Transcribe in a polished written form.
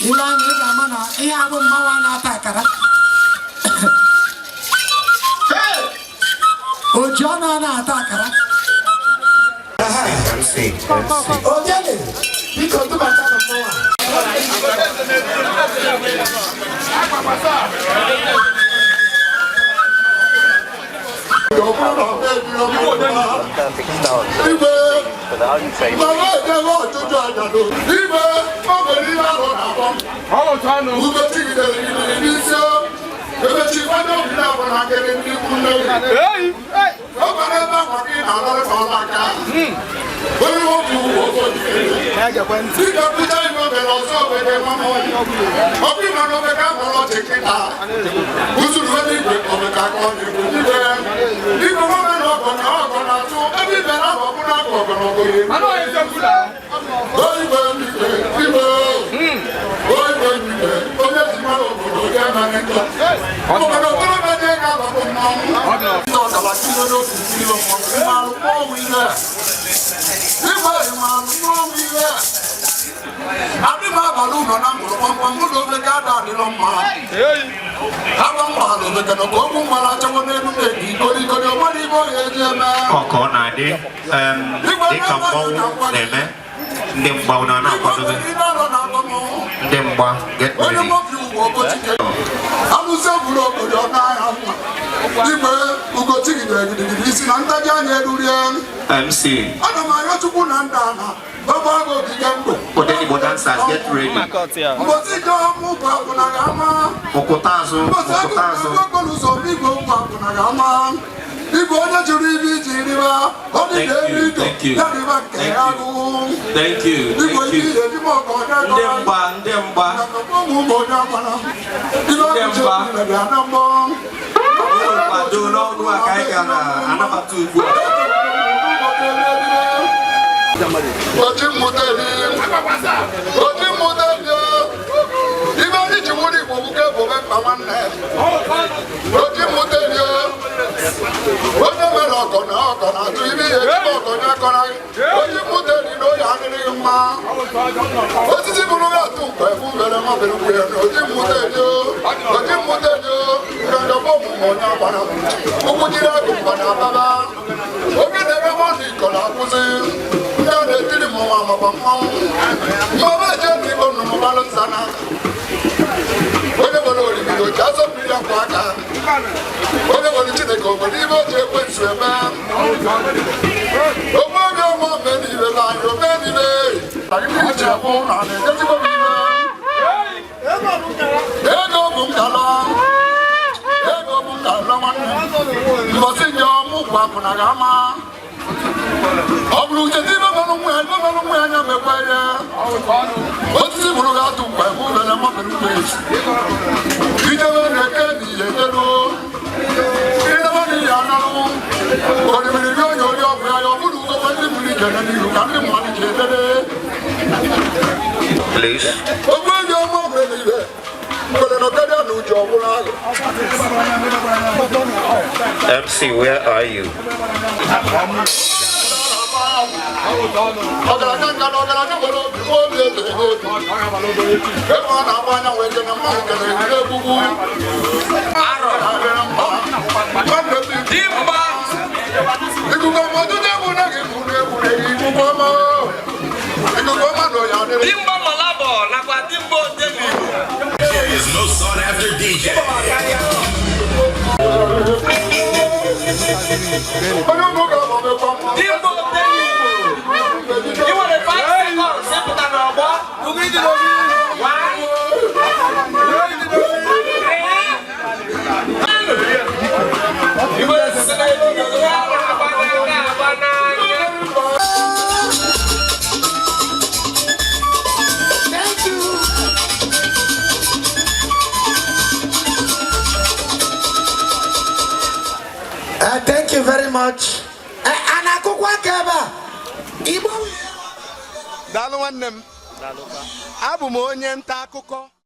Ile anya, ị ga-ama na ihe abụ mmanwụ a na-ata akara. Oji ọnụ a na-ata akara. MC, MC. Ogene, biko tụbata na mmanwụ a. Igwe, mama ejewe ọtụtụ ajadu. Igwe, o nwere ihe ahụ na-akpọ. Ugo chigidere gidere n'isi o. Emechi kwado obi na-abụ na akịrị ndị ikwu nne gị. O nwere ebe akwa gị na-alọrị ka ọla aka. Onye nwoke ugwu ofe ojikere. Dịka pụta igwe mere ọzọ obere mama ọyị. Ọkụ ịma na obere amụrụ ọchị kịta. Usoro eluigwe obere aka ọ na-ekwu igwe. Igwe nwoke na ọgọ na ọgọ na-atụ ebe ibe na ọgọ na ọgọ ọgọ na ọgọ ya. Igwe igwe igwe. Igwe igwe onye ji mara obodo ya anaghị njọ. Obodo okorobịa dị ga agbapụ mmanwụ. Ndị ọkala tinye n'otu kilo mmanwụ. Mmanụ mmanwụ ihe. Igwe mmanụ mmanwụ ihe. Adị m abalị ụlọ na mkpụrụ kpamkpam ụlọ obere ada adịlọ mma. Agba mgbala obere na ka okwu mgbala achọwo n'elu na-ebi ikorikori onwere ibe ohe eji eme. Ọ ka ọ na-adị dịka mmọnwụ na-eme, ndị mgba unu a na-akwadobe. Ndị mgba, get Onye ready. nwoke ugwu obochike alụsị bụrụ obodo n'ahịa mma. Igwe ugochigidere gidigidi isi na ntaji anya erurie. MC, Ana m arịọ Chukwu na nda ana baba agụ ogige ndụ. Odenigbo dancers, get ready. Mbosi ji ọmụ bụ akwụnaghị ama. Mụkụta azụ, Mbosi mụkụta azụ. okporo ụzọ igwe okwu akwụnaghị ama. Igwe onye jụrụ ibe iji riba ọ dị Thank na elu you, ido thank you. ya riba nke Thank ya you. agụụ. Thank you, Igwe thank ihe you. eji m ọgọ onye Ndị mgba, ndị mgba, Ndị mgba. Unu kwado n'ọnụ a ka anyị ga na-anabata ugbu a. Oji mmụta eri, oji mmụta eri, ibe anyị ji nwere Igbo bụ ka ebobe mkpa nwanne. Oji mmụta eri, onye mere ọgọ na ọgọ na-atụ ibe ihe ejikọ ọgọ nye akọrọ gị. Oji mmụta eri na oyi adịrịghị mma. Osisi bụrụ gị atụ mkpa ebu mere nwa bere ukwu ya na oji mmụta eri, oji mmụta eri, ndọndọbọ omume onye agbara. Ụkwụ jiri agụ mgba na ababa. Oge na-eme mmadụ iko na-akwụsị. Ndị a na-etiri m nwa makwa mmanwụ. Mmanwụ eje ndị Igbo nnụnụ gbalụ nza n'aka. Onye nwere oriri oji asọ mmiri akwa aka. Onye nwere Chineke obodo ibe oji ekwensu eme. Ogbu obi ọma omenibe na anyị omenibe. Anyị abụ na na-edezigbo m ibe. Ego bụ nkala. Ego bụ nkala nwanne m. Mbọsị nje ọmụ bụ akwụnaghị ama. Ọ bụrụ uche ndị ibe mere nwa ya, ibe mere nwa ya anya mekwa ya. Osisi bụrụ gị atụ mkpa ebe ụlọ na mmadụ mkpa esi. Ijebe na-eke na ihe jeruo. Idebe na ihe analụ. Orimiri gị onye ori ọgwụ ya, ya ọ bụrụ ugogbe ndị mmiri jere n'ihu ka ndị mmadụ ji edebe. Please. Ogbu onye ọma mere ibe. Mgbere na karịa na uche ọgwụla agụ. MC, where are you? Ọgaranya nka na ọgaranya nwere obi nwa obi eze n'obi. Ebe ọ na-agba anya wee jee na mmanwụ kere egwuru egbugbu. Adịrị mma. Nwanne m Ndị mgba, ikuku ọma ọtụtụ egwu na gị bụ egwu na ikuku ọma. Ikuku ọma na oyi adịrị. Ndị mgba Malabo nakwa ndị mgba Odenigbo. Area's most sought after DJ. Onye ụmụ ga-agbamekwa mma. Ndị mgba Odenigbo. Ị nwere 5 seconds ịpụta n'ọgbọ. One, three, Igwe osisi na-eji ya na-agba n'anya agba n'anya. Thank you. Thank you very much. A na-akụkwa aka ebe a? Igbo Daalụ nwanne m. Abụ m onye nta akụkọ.